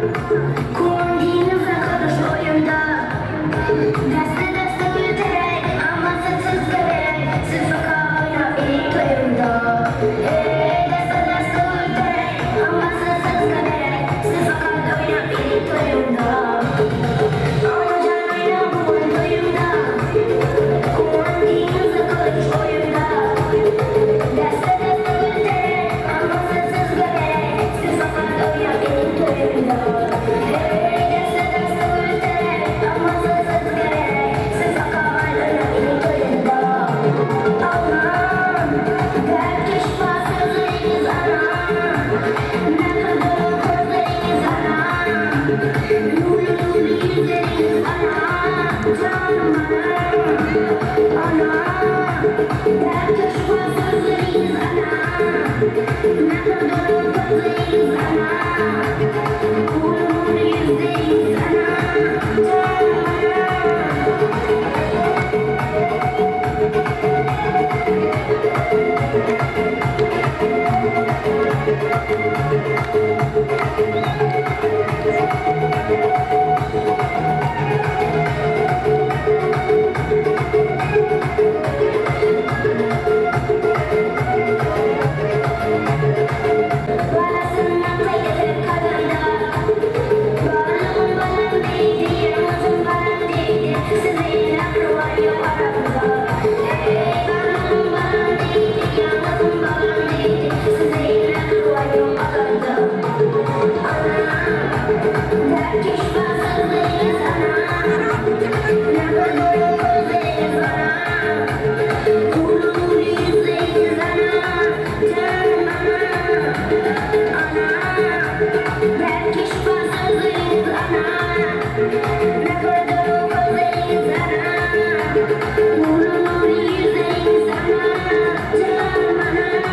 Kuandyňyza gylyç oýunda. Däste-däste gül tereý, Amasyz gebereý, Siz soka oýna meniň toýumda. Eý, däste-däste gül tereý, Amasyz gebereý, Siz soka oýna meniň toýumda. Oýnajan oýna bu gün toýumda. Kuandyňyza gylyç oýunda. Däste-däste gül tereý, Amasyz gebereý, Siz soka oýna meniň toýumda. Eý, däste-däste gül tereý, Amasyz gebereý, Siz soka oýna meniň toýumda. Anam, dertli şypa sözleriňiz anam, Mähir dolu gözleriňiz anam, Nurly-nurly ýüzleriňiz anam, Janym anam, anam, Dertli şypa sözleriňiz anam, Mähir dolu gözleriňiz anam, Nurly-nurly ýüzleriňiz anam, Janym anam. Balasyndan gaýdyp kalanda, Barlygym balam diýdi, ýalňyzym balam diýdi, Size mähriban ýok aramda. Eý, barlygym balam diýdi, ýalňyzym balam diýdi, Size mähriban ýok aramda. Anam, dertli şypasyzlygyňyz anam, Mähir dolu gözleriňiz anam, Nurly-nurly ýüzleriňiz anam, Janym anam, anam, Dertli şypasyzlygyňyz anam, Mähir dolu gözleriňiz anam, Nurly-nurly ýüzleriňiz anam, Janym anam.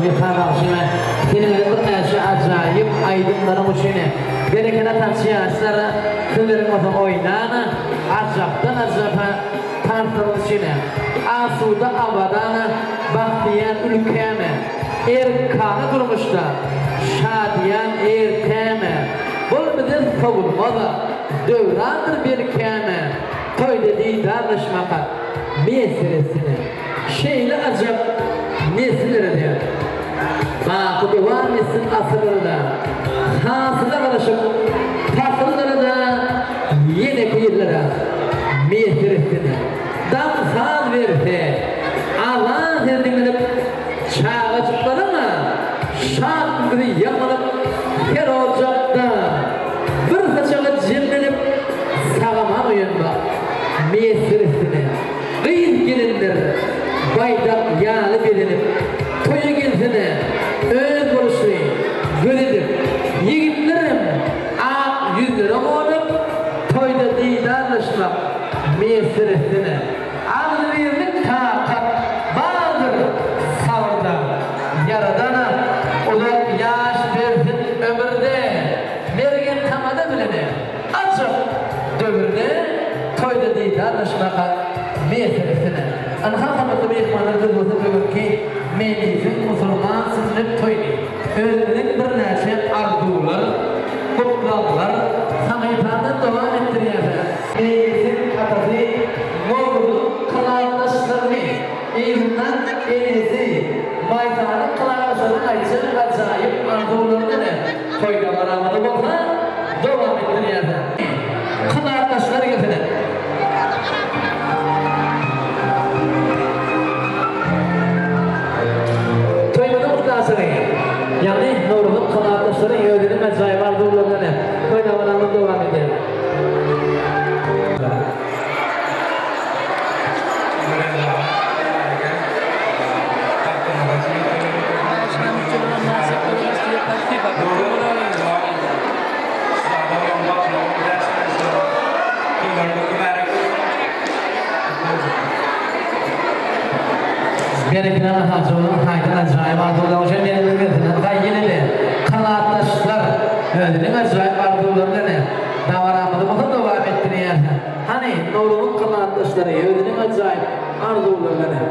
Wepa bagşyma seniň birnäçe ajaýyp aýdymlaryň üçin berekella tançy ýaşlar sizleriň bolsa oýnan ajapdan ajapa tanslaryňyz üçin asuda abadan bagtyýar ülkäme erkana durmuşda şadyýan ertäme bul bize sowulmaz döwrandyr berkäme toýda didarlaşmaka miýesser etsene. Şeýle ajap nesillere-de baky dowam etsin asyrlara-da, hasyla galyşyp pasyllara-da ýeneki ýyllara miýesser etsin. Daň saz berse, azan sesi diňlenip, çagajyklaryň-a şat ümrü ýaňlanyp, her ojakda bir saçaga jemlenip, sag-aman oýanmak miýesser etsin. Gyz-gelinler baýdak ýaly bezenip, toýa gelsene, özboluşly göz edip, ýigitlerem ak ýüzlere gonup, toýda didarlaşmak miýesser etsene. Agzybirlik takat bardyr sabyrda, Ýaradana uzak ýaş bersin ömürde, Mergen tamada bilene. didarlaşmaka miýesser etsin. Ynha hormatly myhmanlar biz bolsa bu günki Mejlisiň musulman sünnet toýuny özümiziň birnäçe arzuwlar, gutlaglar sahypamyzda dowam etdirýäs. Mejlisiň atasy Nowruzyň kylapdaşlaryny, yzyndan enesi Maýsanyň kylapdaşlarynyň aýtjak ajaýyp arzuwlaryny toý dabaramyzy bolsa dowam etdirýäs. Kylapdaşlar gelsene. Toýumyzyň gutlaçygy, ýagny Nowruzyň kylapdaşlary özüniň ajaýyp arzuwlaryny toý dabaramyzy dowam edýär. Berekella Hajynyň haýdan ajaýyp arzuwlary üçin meniň gelsin. Gaý ýene-de kanatdaşlar özüniň ajaýyp arzuwlary bilen dabaramyzy bolsa dowam etdirýär. Hany Nowruzyň kanatdaşlary özüniň ajaýyp arzuwlary bilen.